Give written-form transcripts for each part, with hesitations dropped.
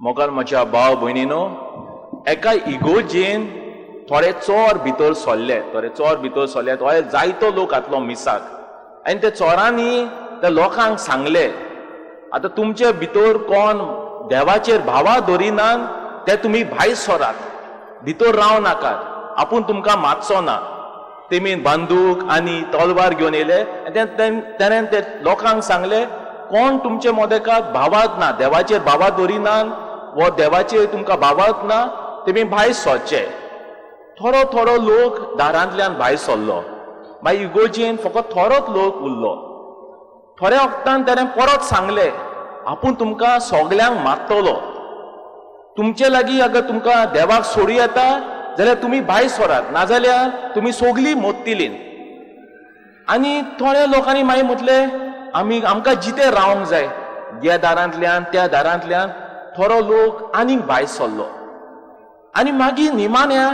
मोगाल म्हज्या भाव भयणीनो, एका इगोर्जेन थोडे चोर भितर सरले, थोडे चोर भितर सरले, थोडे जायतो लोक आसलो मिसाक आनी ते चोरांनी त्या लोकांक सांगले, आतां तुमचे भितर कोण देवाचेर भावा दवरिनात ते तुमी भायर सरात, भितर राव नाकात, आपूण तुमकां मारचो ना. तेमी बंदूक आनी तलवार घेवन येयले आनी तेणें ते लोकांक सांगले, कोण तुमचे मदेकात भावात ना, देवाचेर भावा दवरिनात वो देवाचेर तुमकां भावात ना, तेमी भायर सरचे. थोडो थोडो लोक दारांतल्यान भायर सरलो. मागीर इगोर्जेन फकत थोडोच लोक उरलो. थोड्या वखदान तेणें परत सांगले, आपूण तुमकां सगल्यांक मारतलो, तुमचे लागीं अगर तुमकां देवाक सोडूं येता जाल्यार तुमी भायर सरात, नाजाल्यार तुमी सगलीं मोत्तलीं. आनी थोड्या लोकांनी मागीर म्हटलें, आमी आमकां जिते रावंक जाय. ह्या दारांतल्यान त्या दारांतल्यान थोडो लोक आनीक भायर सरलो. आनी मागीर निमाण्या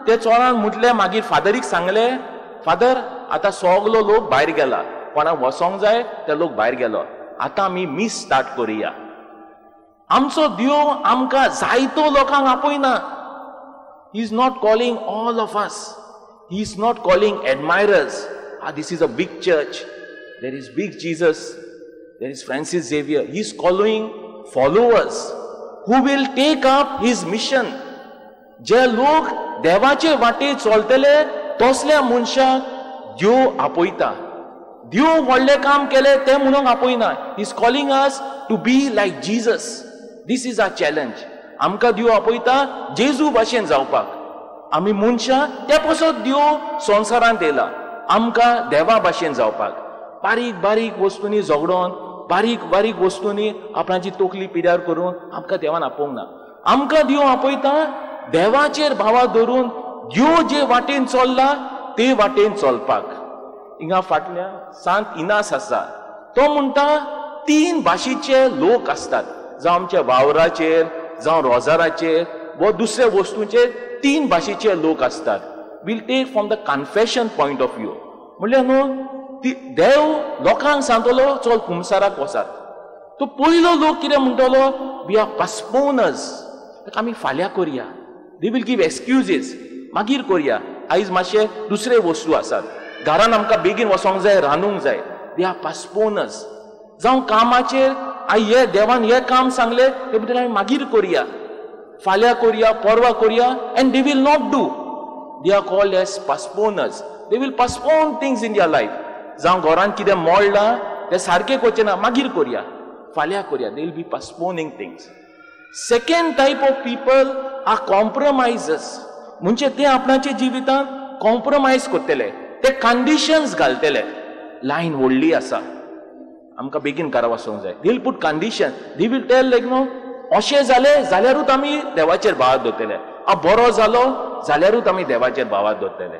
ते चोरान म्हटलें, मागीर फादरीक सांगलें, फादर आतां सगलो लोक भायर गेला, कोणाक वचोंक जाय ते लोक भायर गेलो, आतां आमी मीस स्टार्ट करुया. आमचो देव आमकां जायतो लोकांक आपयना. He is not calling all of us. He is not calling admirers. This is a big church, there is big Jesus, there is Francis Xavier. He is calling followers who will take up his mission. जे लोक देवाचे वाटेर चलतले तसल्या मनशाक देव आपयता. देव व्हडलें काम केलें तें म्हणूंक आपयना. He is calling us to be like Jesus. This is our challenge. आमकां देव आपयता जेजू भाशेन जावपाक. आमी मनशां ते पासत देव संवसारांत येयला आमकां देवा भाशेन जावपाक. बारीक बारीक वस्तूंनी झगडोन, बारीक बारीक वस्तूंनी आपणाची तकली पिड्यार करून आमकां देवान आपोवंक ना. आमकां देव आपयता देवाचेर भावा धरून देव जे वाटेन चल्ला ते वाटेन चलपाक. हिंगा फाटल्या सांत इनास आसा, तो म्हणटा तीन भाशेचे लोक आसतात, जावं आमच्या वावराचेर, जावं रोजाराचेर वो दुसऱ्या वस्तूंचेर तीन भाशेचे लोक आसतात. We'll take from the confession point of view. म्हणल्यार न्हू ती देव लोकांक सांगतलो चल कुमसाराक वचात. तो पयलो लोक कितें म्हणटलो, we are postponers, आमी फाल्यां करया. They will give excuses, मागीर करया, आयज मातशे दुसरे वस्तू आसात, घरान आमकां बेगीन वचोंक जाय, रांदूंक जाय. They are postponers. जावं कामाचेर I हे देवान हें काम सांगलें ते म्हणटले आमी मागीर करया, फाल्यां करया, परवा करया, and they will not do. They are called as postponers. They will postpone things in their life. जावं घरान कितें मोडलां तें सारकें करचें ना, मागीर करया, फाल्यां करया. They will be postponing things. Second type of people are compromisers. म्हणजे ते आपणाच्या जिवितांत कॉम्प्रोमायज करतले, ते कंडिशन्स घालतले. लायन व्हडली आसा, आमकां बेगीन घरा वचोंक जाय. They will put condition. They will tell like न्हू अशें जालें जाल्यारूच आमी देवाचेर भावार्त दवरतले, हांव बरो जालो जाल्यारूच आमी देवाचेर भावार्त दवरतले,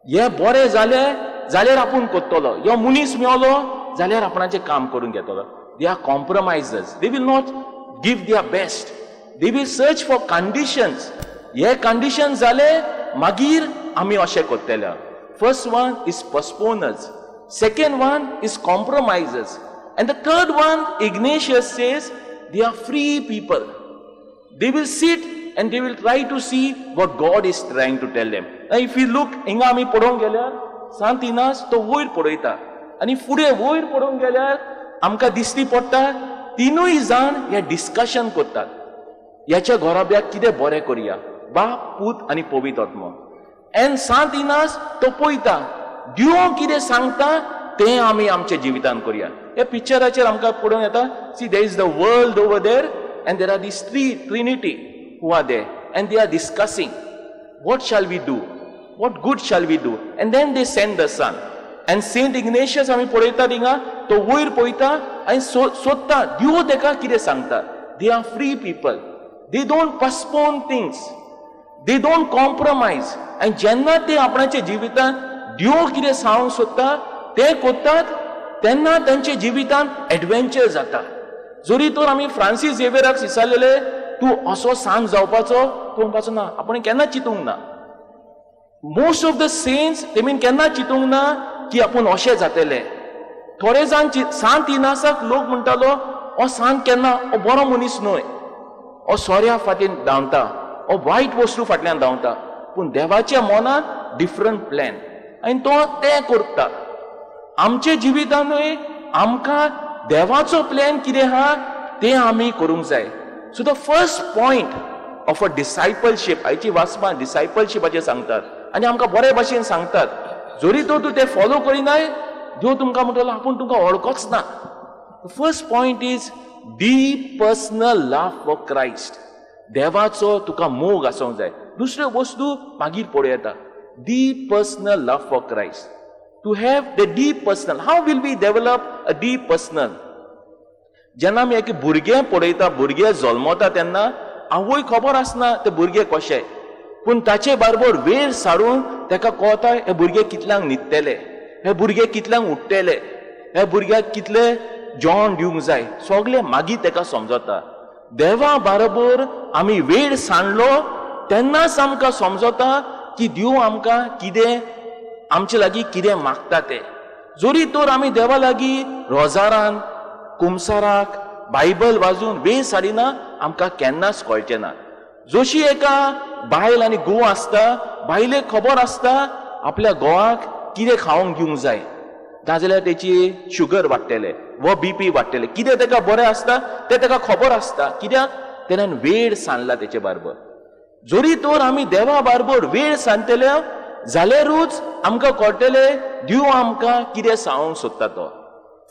हे बरें जालें जाल्यार आपूण करतलो, ह्यो मनीस मेवलो जाल्यार आपणाचें काम करून घेतलो. They are compromisers. They will not give their best. They will search for conditions. हे कंडिशन जाले मागीर आमी अशें करतले. First one is postponers, second one is compromisers, and the third one, Ignatius says, they are free people. They will sit and they will try to see what God is trying to tell them. Now if you look, हिंगा आमी पळोवंक गेल्यार सांत इनास तो वयर पळयता आनी फुडें वयर पळोवंक गेल्यार आमकां दिश्टी पडटा तिनूय जाण हे डिस्कशन करतात, ह्याच्या घराब्याक कितें बरें करया, बाप, पूत आनी पवित्र आत्मो. एन सांत इनास तो पळयता देव कितें सांगता तें आमी आमच्या जिवितान करया. ह्या पिक्चराचेर आमकां पळोवंक येता, see there is the world over there and there are this three trinity who are there and they are discussing what shall we do, what good shall we do, and then they send the son. And Saint Ignatius आमी पळयतात हिंगा तो वयर पळयता आनी सोदता देव तेका कितें सांगता. They are free people. They don't postpone things, they don't compromise. आनी जेन्ना ते आपणाच्या जिवितांत देव कितें सांगूंक सोदता ते करतात तेन्ना तेंच्या जिवितांत एडवेंचर जाता. जरी तर आमी फ्रांसीस झेवियराक विचारलेले तूं असो सांत जावपाचो, तूं म्हणपाचो ना, आपण केन्ना चिंतूंक ना. मोस्ट ऑफ the Saints तेमीन केन्ना चिंतूंक ना की आपूण अशें जातले. थोडे जाण सांत इनासाक लोक म्हणटालो हो सांत केन्ना हो बरो मनीस न्हय. हो सोऱ्या फाटीन धांवता, हो वायट वस्तू फाटल्यान धांवता. पूण देवाच्या मनान डिफरंट प्लॅन आनी तो तें करता. आमच्या जिवितानूय आमकां देवाचो प्लॅन कितें आहा तें आमी करूंक जाय. So the first point of a discipleship, आयची वाचपां डिसायपलशिपाचेर सांगतात आनी आमकां बरे भाशेन सांगतात. जरी तर तूं तें फॉलो करिनाय, देव तुमकां म्हणटलो आपूण तुमकां वळखोच ना. First point is deep personal love for Christ. देवाचो तुका मोग आसूंक जाय. दुसऱ्यो वस्तू मागीर पळोवं येता. Deep personal love for Christ. To have the deep personal, how will we develop a deep personal? जेन्ना आमी एक भुरगें पळयता, भुरगें जल्मता तेन्ना आवय खबर आसना ते भुरगे कशे, पूण ताचे बरोबर वेळ सारून ताका कळता हे भुरगे कितल्यांक न्हिदतले, हे भुरगे कितल्यांक उठ्ठले, हे भुरग्याक कितले जेवण दिवंक जाय, सगळे मागीर ताका समजता. देवा बरोबर आमी वेळ सांडलो तेन्नाच आमकां समजता की देव आमकां कितें, आमचे लागीं कितें मागता तें. जरी तर आमी देवा लागीं रोजारान, कुमसाराक, बायबल वाजून वेळ साडिना, आमकां केन्नाच कळचें ना. जशी एका बायल आनी घोव आसता, बायलेक खबर आसता आपल्या घोवाक कितें खावंक दिवंक जाय, नाजाल्यार तेची शुगर वाडटले वा बीपी वाडटले, कितें ताका बरें आसता तें ताका खबर आसता. कित्याक? तेणेन वेळ सांडला तेचे बरोबर. जरी तर आमी देवा बरोबर वेळ सांडटले जाल्यारूच आमकां कळटले देव आमकां कितें सांगूंक सोदता तो.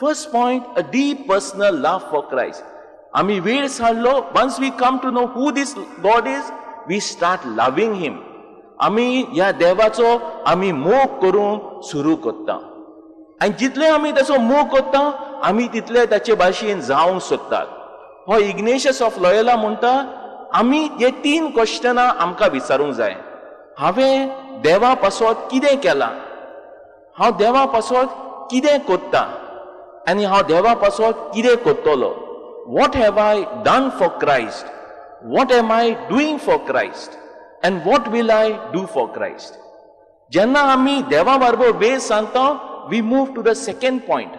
First point, a deep personal love for Christ. आमी वेळ सांडलो, once we come to know who this God is, we start loving him. आमी ह्या देवाचो आमी मोग करूंक सुरू करता आनी जितले आमी ताचो मोग करता आमी तितले ताचे भाशेन जावंक सोदतात. हो इग्नेशियस ऑफ लॉयला म्हणटा, आमी हे तीन क्वेश्चनां आमकां विचारूंक जाय. हांवें देवा पासत कितें केलां, हांव देवा पासत कितें करता आनी हांव देवा पासत कितें करतलो. What have I done for Christ, what am I doing for Christ and what will I do for Christ. जेन्ना आमी देवा बरोबर वेळ सांगता, we move to the second point.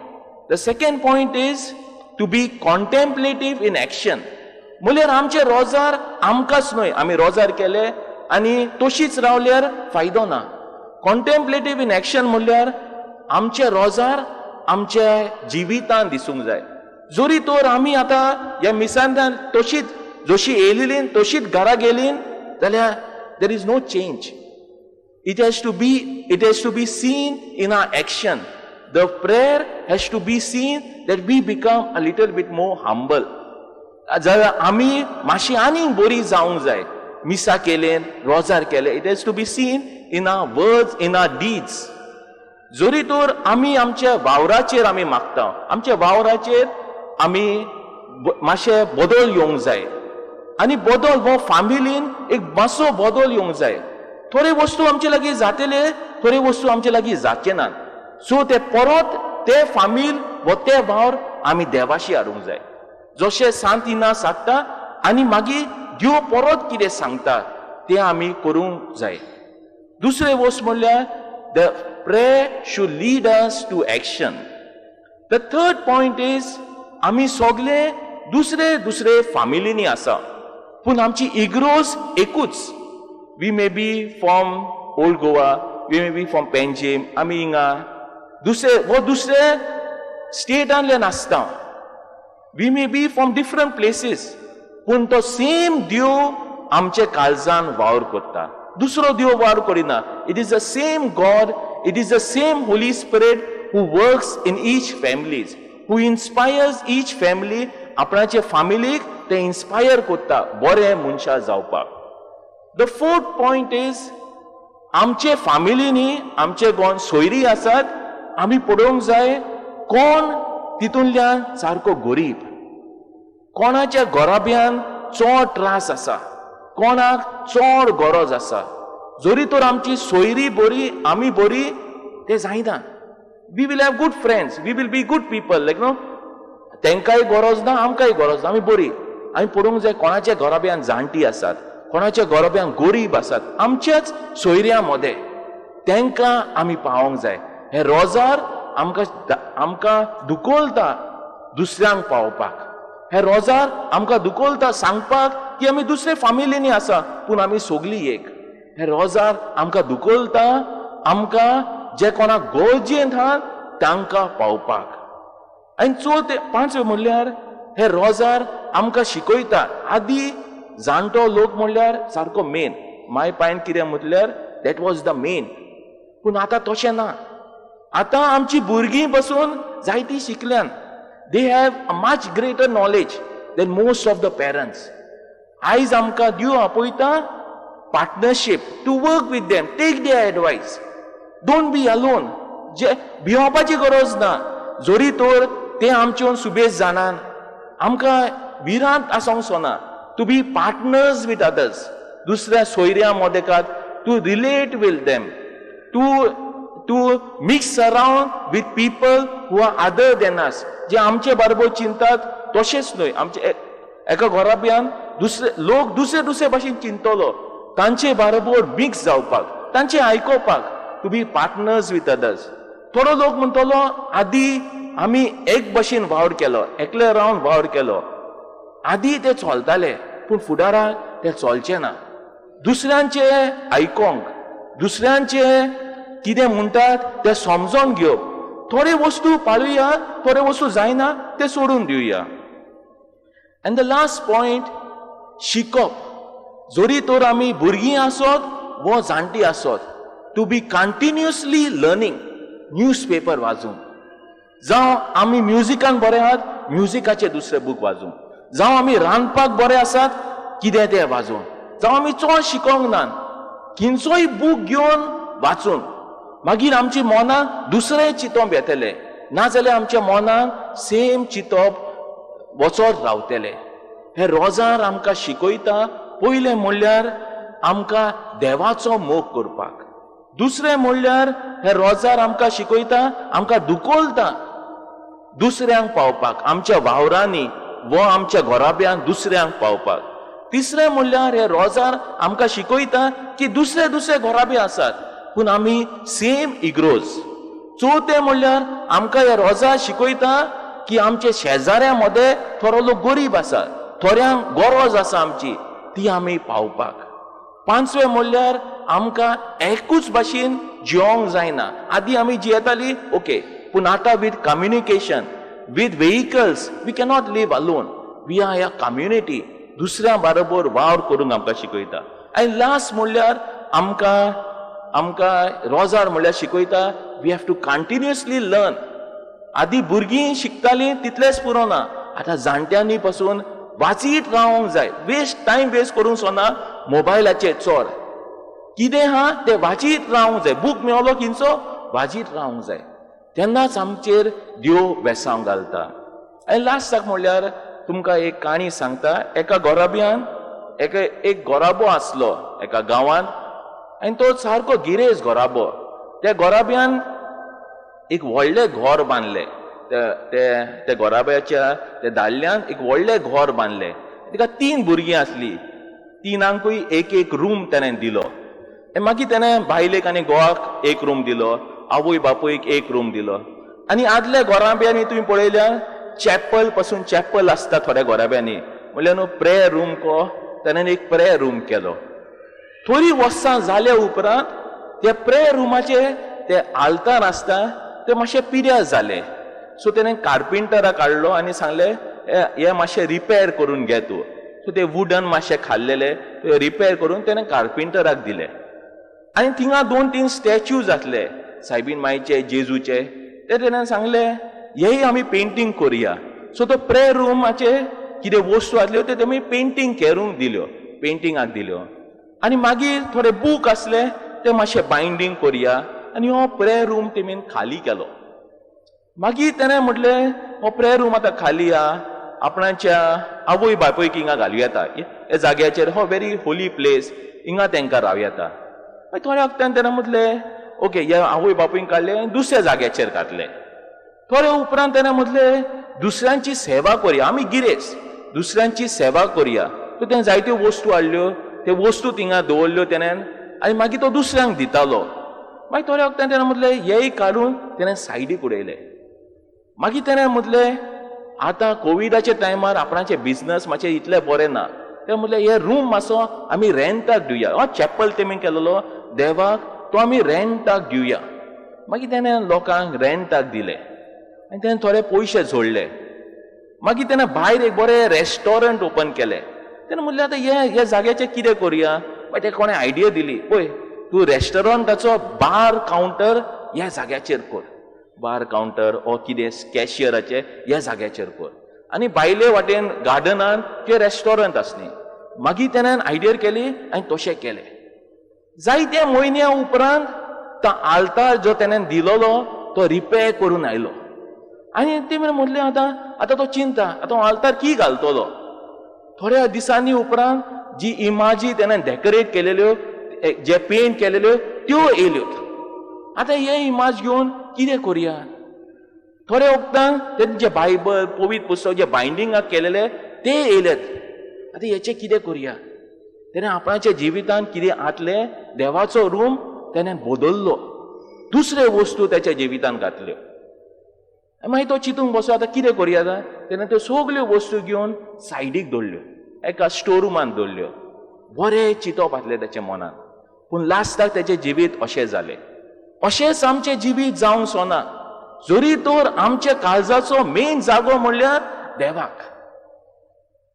The second point is to be contemplative in action. म्हणल्यार आमचे रोजार आमकांच न्हय, आमी रोजार केले आनी तशीच रावल्यार फायदो ना. कॉन्टेम्पलेटीव इन एक्शन म्हणल्यार आमचे रोजार आमच्या जिवितान दिसूंक जाय. जरी तर आमी आतां ह्या मिसांतल्यान तशीच जशी येयलेली तशीच घरा गेली जाल्यार there is no change. It has to be seen in our action. The prayer has to be seen that we become a little bit more humble. जाल्यार आमी मातशी आनीक बरी जावंक जाय. मिसा केलें, रोजार केलें, it has to be seen in our words, in our deeds. जरी तर आमी आमच्या वावराचेर आमी मागता, आमच्या वावराचेर आमी मातशे बदल येवंक जाय आनी बदल हो फामिलीन एक मातसो बदल येवंक जाय. थोडे वस्तू आमचे लागीं जातले, थोडे वस्तू आमचे लागीं जाचे नात. सो ते परत ते फामील व ते वावर आमी देवाशी हाडूंक जाय. जशें सांत इना सांगता आनी मागीर देव परत कितें सांगता तें आमी करूंक जाय. दुसरें वस्त म्हणल्यार the prayer should lead us to action. The third point is, आमी सगळे दुसरे दुसरे फामिलींनी आसा, पूण आमची इग्रोज एकूच. We may be from Old Goa, we may be from Panjim, आमी हिंगा दुसरे वो दुसरे स्टेटांतल्यान आसता. We may be from different places, पूण तो सेम देव आमचे काळजान वावर करता, दुसरो देव वावर करिना. It is the same God, it is the same Holy Spirit who works in each families, who inspires each family. आपणाचे फामिलीक ते इन्स्पायर करता बरे मनशां जावपाक. The fourth point is, आमचे फामिलींनी आमचे कोण सोयरी आसात, आमी पळोवंक जाय कोण तितूंतल्यान सारको गरीब, कोणाच्या घराब्यान चड त्रास आसा, कोणाक चड गरज आसा. जरी तर आमची सोयरी बरी, आमी बरी, ते जायना. We will have good friends, we will be good people, like no, तांकांय गरज ना, आमकांय गरज ना, आमी बरी. आमी पळोवंक जाय कोणाच्या घराब्यान जाणटी आसात, कोणाच्या घराब्यान गरीब आसात, आमच्याच सोयऱ्यां मदें तांकां आमी पावोंक जाय. हे रोजार आमकां आमकां दुखोलता दुसऱ्यांक पावोवपाक, हे रोजार आमकां दुखोलता सांगपाक की आमी दुसरे फामिलींनी आसा, पूण आमी सगळीं एक. हे रोजार आमकां दुखलता आमकां जे कोणाक गरजेंत आहा तांकां पावपाक. आनी चवथें पांचवें म्हणल्यार हे रोजार आमकां शिकयता. आदी जाणटो लोक म्हणल्यार सारको मेन, my पायन कितें म्हटल्यार that was the main. पूण आतां तशें ना. आतां आमची भुरगीं बसून जायतीं शिकल्यान, they have a much greater knowledge than most of the parents. आयज आमकां देव आपयता partnership, to work with them, take their advice, don't be alone. जे भिवपाची गरज ना, जरी तर ते आमचे सुबेज जाणान, आमकां भिरांत आसूंक सोना to be partners with others. दुसऱ्या सोयऱ्यां मदेकात to relate with them, to mix around with people who are other than us. जे आमचे बरोबर चिंतात तशेंच न्हय, आमचे एका घराब्यान दुसरे लोक दुसरे दुसरे भाशेन चिंतलो, तांचे बरोबर मिक्स जावपाक, तांचे आयकोपाक, to be partners with others. थोडो लोक म्हणटलो आदी आमी एक भशेन वावर केलो, एकले रावन वावर केलो, आदी ते चलताले, पूण फुडाराक ते चलचे ना. दुसऱ्यांचे आयकोंक, दुसऱ्यांचे कितें म्हणटात ते समजोन घेवप, थोडे वस्तू पाळुया, थोडे वस्तू जायना ते सोडून दिवया. एंड the last point, शिकप. जरी तर आमी भुरगीं आसत वो जाणटी आसत, to be continuously learning. Newspaper वाजून, जावं आमी म्युजिकान बरे आहात म्युजिकाचे दुसरे बूक वाजून, जावं आमी रांदपाक बरे आसात कितें तें वाजून, जावं आमी चड शिकोंक ना खंयचोय बूक घेवन वाचून, मागीर आमची मनां दुसरें चिंतप येतलें, नाजाल्यार आमच्या मनान सेम चिंतप वचत रावतलें. हे रोजार आमकां शिकयता. पयलें म्हणल्यार आमकां देवाचो मोग करपाक, दुसरें म्हणल्यार हे रोजार आमकां शिकयता, आमकां दुखोलता दुसऱ्यांक पावपाक, आमच्या वावरांनी वो आमच्या घराब्यांत दुसऱ्यांक पावपाक. तिसरें म्हणल्यार हे रोजार आमकां शिकयता की दुसरे दुसरे घराबे आसात पूण आमी सेम इग्रोज. चवथें म्हणल्यार आमकां हे रोजार शिकयता की आमचे शेजाऱ्यां मदें थोडो लोक गरीब आसा, थोड्यांक गरज आसा आमची, ती आमी पावपाक. पांचवें म्हणल्यार आमकां एकूच भाशेन जिवंक जायना. आदी आमी जियेताली ओके, पूण आतां with communication, with vehicles, we cannot live alone, we are a community. दुसऱ्या बरोबर वावर करूंक आमकां शिकयता. आनी लास्ट म्हणल्यार आमकां आमकां रोजार म्हणल्यार शिकयता we have to continuously learn. आदी भुरगीं शिकतालीं तितलेंच पुरो ना, आतां जाणट्यांनी पसून वाचीत रावंक जाय. वेस्ट टायम वेस्ट करूंक सोना मोबायलाचेर चड कितें आहा तें वाचीत रावंक जाय. बूक मेवलो खंयचो वाचीत रावंक जाय, तेन्नाच आमचेर देव बेसांव घालता. आनी लास्टाक म्हणल्यार तुमकां एक काणी सांगता. एका घराब्यान एक घराबो आसलो एका गांवांत, आनी तो सारको गिरेज घराबो. त्या घराब्यान एक व्हडलें घर बांदलें. त्या घराब्याच्या त्या दादल्यान एक व्हडलें घर बांदलें. तिका 3 भुरगीं आसलीं, तिनांकूय एक एक रूम तेणें दिलो. मागीर तेणें बायलेक आनी घोवाक एक रूम दिलो, आवय बापूयक एक रूम दिलो. आनी आदल्या घराब्यांनी तुमी पळयल्यार चॅपल पसून चॅपल आसता थोड्या घराब्यांनी, म्हणल्यार न्हू प्रेयर रूम को तेणें एक प्रेयर रूम केलो. थोडी वर्सां जाल्या उपरांत त्या प्रेयर रुमाचे ते आल्तार आसता ते मातशे पिड्यार जाले. सो तेणें कार्पेंटराक काडलो आनी सांगलें हे मातशें रिपेर करून घे तूं. सो ते वुडन मातशें खाल्लेले ते रिपेर करून तेणें कार्पेंटराक दिले. आनी थिंगा 2-3 स्टॅच्यूज आसले सायबीन मायचे, जेजूचे. ते तेणें सांगलें हेय आमी पेंटींग करुया. सो तो प्रेयर रुमाचे कितें वस्तू आसल्यो ते तेमी पेंटींग करूंक दिल्यो, पेंटिंगाक दिल्यो. आनी मागीर थोडे बूक आसले ते मातशे बायंडींग करुया. आनी हो प्रेयर रूम तेमीन खाली केलो. मागीर तेणें म्हटलें हो प्रेयर रूम आतां खाली आहा, आपणाच्या आवय बापूयक हिंगा घालूं येता ह्या जाग्याचेर, हो व्हेरी होली प्लेस, हिंगा तेंकां रावं येता. मागीर थोड्या वखदान तेणें म्हटलें ओके, ह्या आवय बापूयक काडले आनी दुसऱ्या जाग्याचेर घातले. थोड्या उपरांत तेणें म्हटलें दुसऱ्यांची सेवा करुया, आमी गिरेस, दुसऱ्यांची सेवा करुया. सो तेणें जायत्यो वस्तू हाडल्यो, ते वस्तू थिंगा दवरल्यो तेणें आनी मागीर तो दुसऱ्यांक दितालो. मागीर थोड्या वखदान तेणें म्हटलें हेय काडून तेणें सायडीक उडयले. मागीर तेणें म्हटलें आतां कोविडाच्या टायमार आपणाचे बिजनस मातशें इतलें बरें ना, ते म्हणलें हे रूम मातसो आमी रेंटाक दिवया, हो चॅपल तेमी केलेलो देवाक तो आमी रेंटाक दिवया. मागीर तेणें लोकांक रेंटाक दिले आनी तेणें थोडे पयशे जोडले. मागीर तेणें भायर एक बरें रेस्टॉरंट ओपन केलें. तेणें म्हणलें आतां हे जाग्याचें कितें करुया. मागीर ते कोणें आयडिया दिली, पळय तूं रेस्टॉरंटाचो बार कावंटर ह्या जाग्याचेर कर, बार कावंटर ओ कितें कॅशियराचें ह्या जाग्याचेर कर, आनी भायले वाटेन गार्डनान ते रेस्टॉरंट आसली. मागीर तेणें आयडिया केली आनी तशें केलें. जायत्या म्हयन्या उपरांत तो आल्तार जो तेणें दिलोलो तो रिपेर करून आयलो. आनी ते म्हणलें आतां आतां तो चिंता आतां आल्तार की घालतलो. थोड्या दिसांनी उपरांत जी इमाजी तेणें डेकोरेट केलेल्यो, जे पेंट केलेल्यो त्यो येयल्यो. आतां हे इमाज घेवन कितें करुया. थोड्या वखदान तेंचे बायबल पवित्र पुस्तक जे बायंडिंगाक केलेले ते येयलेत. आतां हेचें कितें करुया. तेणें आपणाच्या जिवितान कितें आतलें, देवाचो रूम तेणें बदल्लो, दुसरे वस्तू त्याच्या जिवितान घातल्यो. मागीर तो चिंतूंक बसलो आतां कितें करुया. आतां तेणें त्यो सगल्यो वस्तू घेवन सायडीक दवरल्यो, एका स्टोर रुमान दवरल्यो. बरें चिंतप आसलें तेच्या मनान, पूण लास्टाक तेचें जिवीत अशें जालें. अशेंच आमचें जिवीत जावंक सोना. जरी तर आमच्या काळजाचो मेन जागो म्हणल्यार देवाक.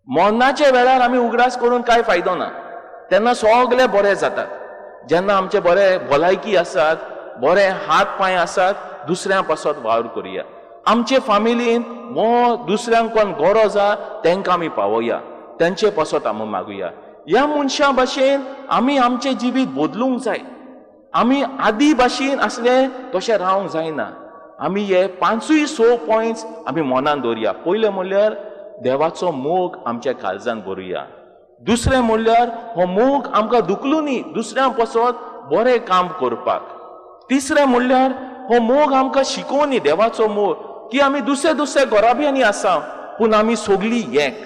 मरणाच्या वेळार आमी उगडास करून कांय फायदो ना, तेन्ना सगळे बरे जातात. जेन्ना आमचे बरे भलायकी आसात, बरे हात पांय आसात, दुसऱ्यां पासत वावर करुया. आमचे फामिलीन वो दुसऱ्यांक कोण गरज आसा तांकां आमी पावोया, तांचे पासत आमी मागुया. ह्या मनशां भाशेन आमी आमचें जिवीत बदलूंक जाय. आमी आदी भाशेन आसले तशें रावंक जायना. आमी हे 5-6 पॉयंट्स आमी मनान दवरुया. पयलें म्हणल्यार देवाचो मोग आमच्या काळजान भरुया. दुसरें म्हणल्यार हो मोग आमकां दुखलुनी दुसऱ्यां पासत बरें काम करपाक. तिसरें म्हणल्यार हो मोग आमकां शिकोवनी, देवाचो मोग, की आमी दुसरे दुसरे घराब्यांनी आसा पूण आमी सगळीं एक.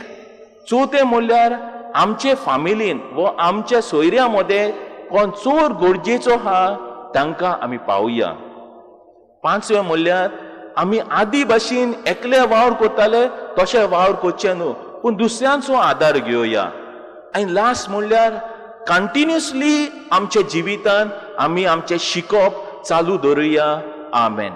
चवथें म्हणल्यार आमचे फामिलीन वो आमच्या सोयऱ्यां मदें कोण चड गरजेचो आहा तांकां आमी पावया. पांचवें म्हणल्यार आमी आदी भाशेन एकले वावर करताले तशें वावर करचें न्हू, पूण दुसऱ्यांचो आदार घेवया. आनी लास्ट म्हणल्यार कंटिन्युअसली आमच्या जिवितान आमी आमचें शिकप चालू दवरुया. आमेन.